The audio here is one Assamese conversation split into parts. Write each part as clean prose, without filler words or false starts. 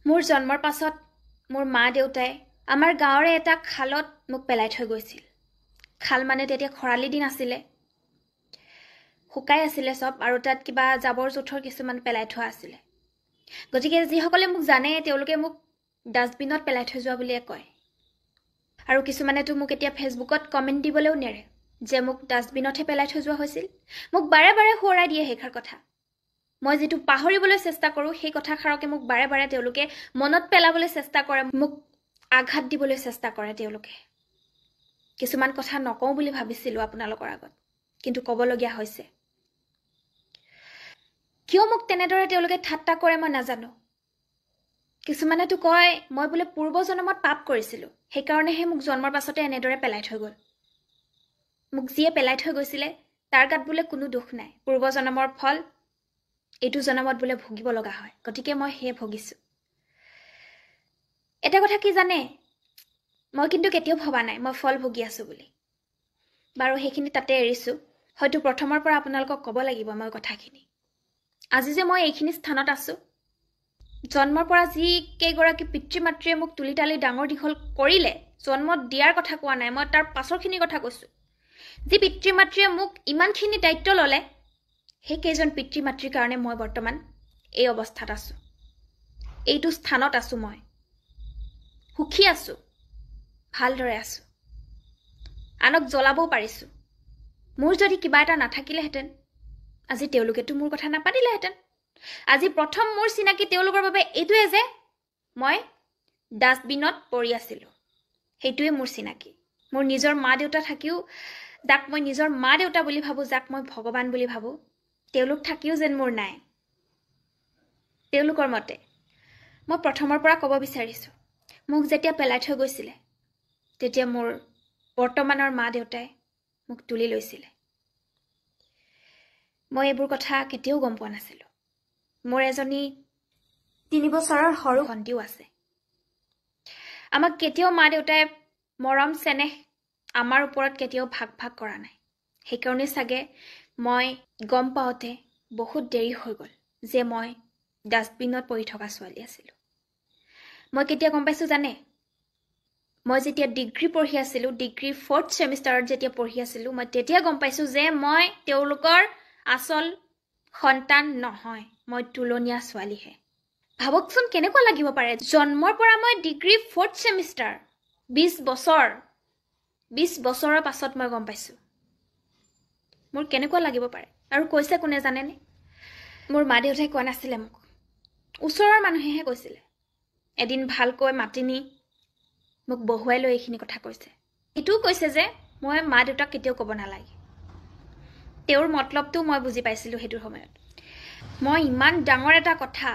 মোৰ জন্মৰ পাছত মোৰ মা দেউতাই আমাৰ গাঁৱৰে এটা খালত মোক পেলাই থৈ গৈছিল। খাল মানে তেতিয়া খৰালি দিন আছিলে, শুকাই আছিলে চব, আৰু তাত কিবা জাবৰ জোঁথৰ কিছুমান পেলাই থোৱা আছিলে। গতিকে যিসকলে মোক জানে তেওঁলোকে মোক ডাষ্টবিনত পেলাই থৈ যোৱা বুলিয়ে কয়। আৰু কিছুমানেতো মোক এতিয়া ফেচবুকত কমেণ্ট দিবলৈও নেৰে যে মোক ডাষ্টবিনতহে পেলাই থৈ যোৱা হৈছিল। মোক বাৰে বাৰে সোঁৱৰাই দিয়ে সেইষাৰ কথা। মই যিটো পাহৰিবলৈ চেষ্টা কৰোঁ সেই কথাষাৰকে মোক বাৰে বাৰে তেওঁলোকে মনত পেলাবলৈ চেষ্টা কৰে, মোক আঘাত দিবলৈ চেষ্টা কৰে তেওঁলোকে। কিছুমান কথা নকওঁ বুলি ভাবিছিলোঁ আপোনালোকৰ আগত, কিন্তু ক'বলগীয়া হৈছে। কিয় মোক তেনেদৰে তেওঁলোকে ঠাট্টা কৰে মই নাজানো। কিছুমানেতো কয় মই বোলে পূৰ্বজন্মত পাপ কৰিছিলোঁ, সেইকাৰণেহে মোক জন্মৰ পাছতে এনেদৰে পেলাই থৈ গ'ল। মোক যিয়ে পেলাই থৈ গৈছিলে তাৰ গাত বোলে কোনো দোষ নাই, পূৰ্বজন্মৰ ফল এইটো জন্মত বোলে ভুগিব লগা হয়, গতিকে মই সেয়ে ভুগিছোঁ। এটা কথা কি জানে, মই কিন্তু কেতিয়াও ভবা নাই মই ফল ভুগি আছোঁ বুলি। বাৰু সেইখিনি তাতে এৰিছোঁ। হয়তো প্ৰথমৰ পৰা আপোনালোকক ক'ব লাগিব মই কথাখিনি। আজি যে মই এইখিনি স্থানত আছোঁ, জন্মৰ পৰা যি কেইগৰাকী পিতৃ মাতৃয়ে মোক তুলি তালি ডাঙৰ দীঘল কৰিলে, জন্ম দিয়াৰ কথা কোৱা নাই মই, তাৰ পাছৰখিনিৰ কথা কৈছোঁ। যি পিতৃ মাতৃয়ে মোক ইমানখিনি দায়িত্ব ল'লে, সেই কেইজন পিতৃ মাতৃৰ কাৰণে মই বৰ্তমান এই অৱস্থাত আছোঁ, এইটো স্থানত আছোঁ। মই সুখী আছোঁ, ভালদৰে আছোঁ, আনক জ্বলাবও পাৰিছোঁ। মোৰ যদি কিবা এটা নাথাকিলেহেঁতেন আজি তেওঁলোকেতো মোৰ কথা নাপাতিলেহেঁতেন। আজি প্ৰথম মোৰ চিনাকি তেওঁলোকৰ বাবে এইটোৱে যে মই ডাষ্টবিনত পৰি আছিলোঁ, সেইটোৱে মোৰ চিনাকি। মোৰ নিজৰ মা দেউতা থাকিও, যাক মই নিজৰ মা দেউতা বুলি ভাবোঁ, যাক মই ভগৱান বুলি ভাবোঁ, তেওঁলোক থাকিও যেন মোৰ নাই। তেওঁলোকৰ মতে মই প্ৰথমৰ পৰা ক'ব বিচাৰিছোঁ, মোক যেতিয়া পেলাই থৈ গৈছিলে তেতিয়া মোৰ বৰ্তমানৰ মা দেউতাই মোক তুলি লৈছিলে। মই এইবোৰ কথা কেতিয়াও গম পোৱা নাছিলোঁ। মোৰ এজনী 3 বছৰৰ সৰু ভণ্টিও আছে। আমাক কেতিয়াও মা দেউতাই মৰম চেনেহ আমাৰ ওপৰত কেতিয়াও ভাগ ভাগ কৰা নাই। সেইকাৰণে চাগে মই গম পাওঁতে বহুত দেৰি হৈ গ'ল যে মই ডাষ্টবিনত পৰি থকা ছোৱালী আছিলোঁ। মই কেতিয়া গম পাইছোঁ জানে? মই যেতিয়া ডিগ্ৰী পঢ়ি আছিলোঁ, ডিগ্ৰী 4th ছেমিষ্টাৰত যেতিয়া পঢ়ি আছিলোঁ, মই তেতিয়া গম পাইছোঁ যে মই তেওঁলোকৰ আচল সন্তান নহয়, মই তুলনীয়া ছোৱালীহে। ভাবকচোন কেনেকুৱা লাগিব পাৰে, জন্মৰ পৰা মই ডিগ্ৰী 4th semester 20 বছৰৰ পাছত মই গম পাইছোঁ। মোৰ কেনেকুৱা লাগিব পাৰে। আৰু কৈছে কোনে জানেনে? মোৰ মা দেউতাই কোৱা নাছিলে মোক, ওচৰৰ মানুহেহে কৈছিলে। এদিন ভালকৈ মাতি নি মোক বহুৱাই লৈ এইখিনি কথা কৈছে। এইটোও কৈছে যে মই মা দেউতাক কেতিয়াও ক'ব নালাগে। তেওঁৰ মতলবটোও মই বুজি পাইছিলোঁ সেইটো সময়ত। মই ইমান ডাঙৰ এটা কথা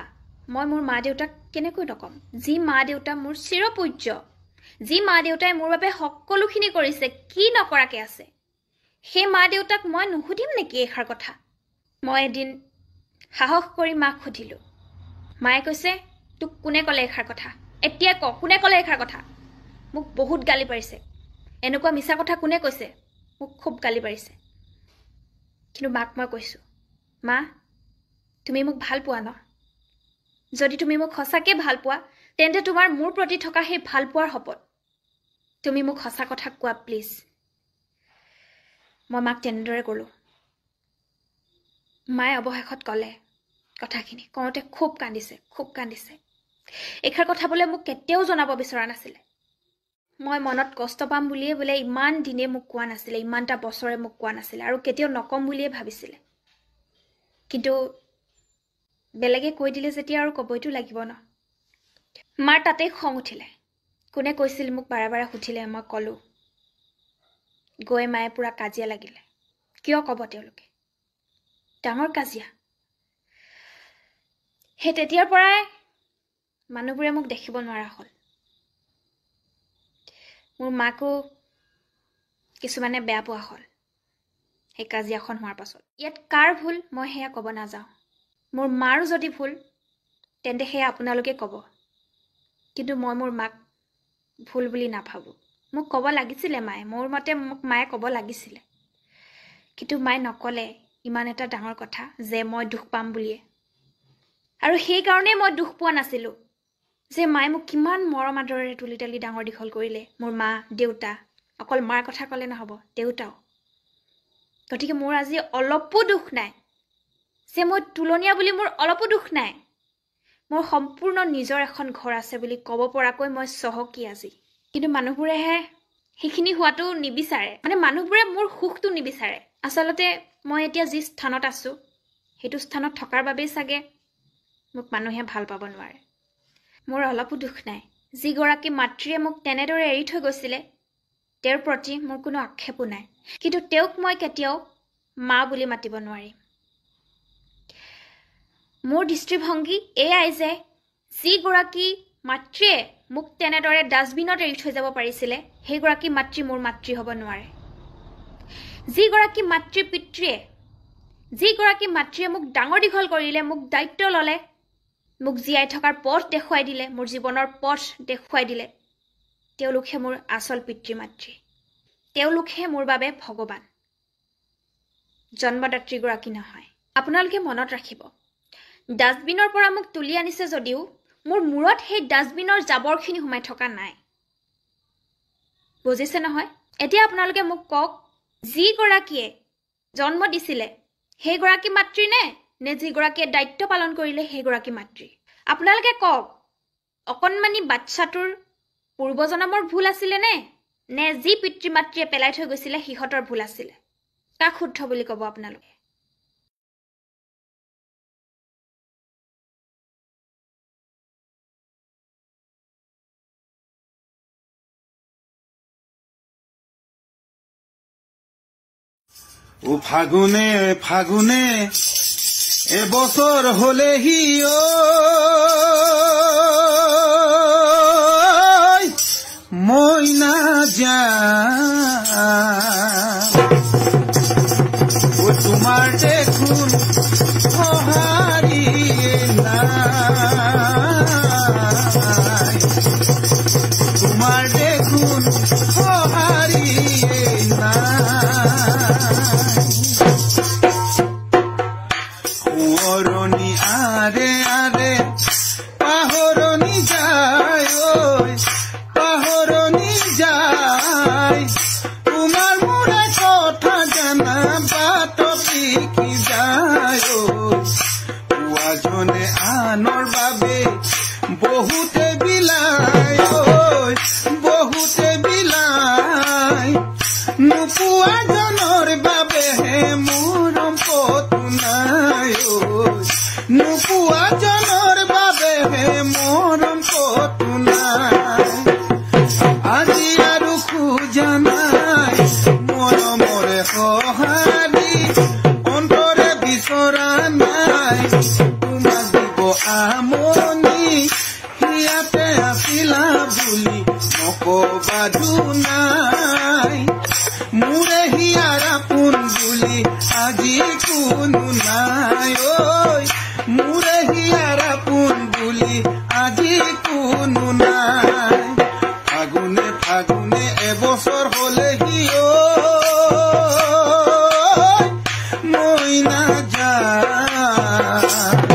মই মোৰ মা দেউতাক কেনেকৈ নক'ম, যি মা দেউতা মোৰ চিৰপূজ্য, যি মা দেউতাই মোৰ বাবে সকলোখিনি কৰিছে, কি নকৰাকৈ আছে, সেই মা দেউতাক মই নুসুধিম নেকি এইষাৰ কথা? মই এদিন সাহস কৰি মাক সুধিলোঁ। মায়ে কৈছে, তোক কোনে ক'লে এইষাৰ কথা? এতিয়া ক, কোনে ক'লে এইষাৰ কথা? মোক বহুত গালি পাৰিছে। এনেকুৱা মিছা কথা কোনে কৈছে? মোক খুব গালি পাৰিছে। কিন্তু মাক মই কৈছোঁ, মা তুমি মোক ভাল পোৱা ন? যদি তুমি মোক সঁচাকৈ ভাল পোৱা তেন্তে তোমাৰ মোৰ প্ৰতি থকা সেই ভাল পোৱাৰ শপত তুমি মোক সঁচা কথা কোৱা প্লিজ। মই মাক তেনেদৰে ক'লোঁ। মায়ে অৱশেষত ক'লে কথাখিনি। কওঁতে খুব কান্দিছে, খুব কান্দিছে। এইষাৰ কথা বোলে মোক কেতিয়াও জনাব বিচৰা নাছিলে। মই মনত কষ্ট পাম বুলিয়ে বোলে ইমান দিনে মোক কোৱা নাছিলে, ইমানটা বছৰে মোক কোৱা নাছিলে, আৰু কেতিয়াও নক'ম বুলিয়ে ভাবিছিলে। কিন্তু বেলেগে কৈ দিলে যেতিয়া আৰু ক'বইতো লাগিব ন। মাৰ তাতেই খং উঠিলে। কোনে কৈছিল মোক বাৰে বাৰে সুধিলে, মই ক'লোঁ। গৈ মায়ে পূৰা কাজিয়া লাগিলে। কিয় ক'ব তেওঁলোকে? ডাঙৰ কাজিয়া। সেই তেতিয়াৰ পৰাই মানুহবোৰে মোক দেখিব নোৱাৰা হ'ল। মোৰ মাকো কিছুমানে বেয়া পোৱা হ'ল সেই কাজিয়াখন হোৱাৰ পাছত। ইয়াত কাৰ ভুল মই সেয়া ক'ব নাযাওঁ। মোৰ মাৰো যদি ভুল তেন্তে সেয়া আপোনালোকে ক'ব, কিন্তু মই মোৰ মাক ভুল বুলি নাভাবোঁ। মোক ক'ব লাগিছিলে মায়ে, মোৰ মতে মোক মায়ে ক'ব লাগিছিলে, কিন্তু মায়ে নক'লে ইমান এটা ডাঙৰ কথা যে মই দুখ পাম বুলিয়ে। আৰু সেইকাৰণেই মই দুখ পোৱা নাছিলোঁ যে মায়ে মোক কিমান মৰম আদৰেৰে তুলি তালি ডাঙৰ দীঘল কৰিলে। মোৰ মা দেউতা, অকল মাৰ কথা ক'লে নহ'ব, দেউতাও। গতিকে মোৰ আজি অলপো দুখ নাই যে মই তোলনীয়া বুলি, মোৰ অলপো দুখ নাই। মোৰ সম্পূৰ্ণ নিজৰ এখন ঘৰ আছে বুলি ক'ব পৰাকৈ মই চহকী আজি। কিন্তু মানুহবোৰেহে সেইখিনি হোৱাটো নিবিচাৰে, মানে মানুহবোৰে মোৰ সুখটো নিবিচাৰে। আচলতে মই এতিয়া যি স্থানত আছোঁ, সেইটো স্থানত থকাৰ বাবেই চাগে মোক মানুহে ভাল পাব নোৱাৰে। মোৰ অলপো দুখ নাই। যিগৰাকী মাতৃয়ে মোক তেনেদৰে এৰি থৈ গৈছিলে, তেওঁৰ প্ৰতি মোৰ কোনো আক্ষেপো নাই। কিন্তু তেওঁক মই কেতিয়াও মা বুলি মাতিব নোৱাৰিম। মোৰ দৃষ্টিভংগী এয়াই যে যিগৰাকী মাতৃয়ে মোক তেনেদৰে ডাষ্টবিনত এৰি থৈ যাব পাৰিছিলে, সেইগৰাকী মাতৃ মোৰ মাতৃ হ'ব নোৱাৰে। যিগৰাকী মাতৃ পিতৃয়ে, যিগৰাকী মাতৃয়ে মোক ডাঙৰ দীঘল কৰিলে, মোক দায়িত্ব ল'লে, মোক জীয়াই থকাৰ পথ দেখুৱাই দিলে, মোৰ জীৱনৰ পথ দেখুৱাই দিলে, তেওঁলোকহে মোৰ আচল পিতৃ মাতৃ। তেওঁলোকহে মোৰ বাবে ভগৱান, জন্মদাত্ৰীগৰাকী নহয়। আপোনালোকে মনত ৰাখিব, ডাষ্টবিনৰ পৰা মোক তুলি আনিছে যদিও মোৰ মূৰত সেই ডাষ্টবিনৰ জাবৰখিনি সোমাই থকা নাই, বুজিছে নহয়? এতিয়া আপোনালোকে মোক কওক, যিগৰাকীয়ে জন্ম দিছিলে সেইগৰাকী মাতৃ নে নে যিগৰাকীয়ে দায়িত্ব পালন কৰিলে সেইগৰাকী মাতৃ? আপোনালোকে কওক, অকণমানি বাচ্ছাটোৰ পূৰ্বজন্মৰ ভুল আছিলে নে নে যি পিতৃ মাতৃয়ে পেলাই থৈ গৈছিলে সিহঁতৰ ভুল আছিলে? কাক শুদ্ধ বুলি ক'ব আপোনালোকে? ও ফাগুনে ফাগুনে এবছৰ হলেহি ঐ মইনা যাম, ও তোমাৰ দেখোন সঁহাৰিয়ে নাই, তোমাৰ দেখোন সঁহাৰিয়ে নাই। সোঁৱৰণি আৰে আৰে পাহৰণি যায় ঐ, পাহৰণি যায়, তোমাৰ মোৰে কথা জানা বাট লিখি যায় ঐ। পোৱাজনে আনৰ বাবে বহুতে বিলায় ঐ, বহুতে বিলায়, নোপোৱাজনৰ বাবেহে মৰম ক'তো নাই ঐ, নোপোৱাজনৰ বাবেহে মৰম ক'তো নাই। আজি আৰু খোজা নাই মৰমৰে সঁহাৰি, অন্তৰে বিচৰা নাই তোমাক দিব আমনি, হিয়াতে আছিলা বুলি নকবা নাই, মোৰে হিয়াৰ আপোন বুলি আজি কোনো নাই ঐ, মোৰে হিয়াৰ আপোন বুলি আজি কোনো নাই। ফাগুনে ফাগুনে এবছৰ হলেহি ঐ মইনা যাম।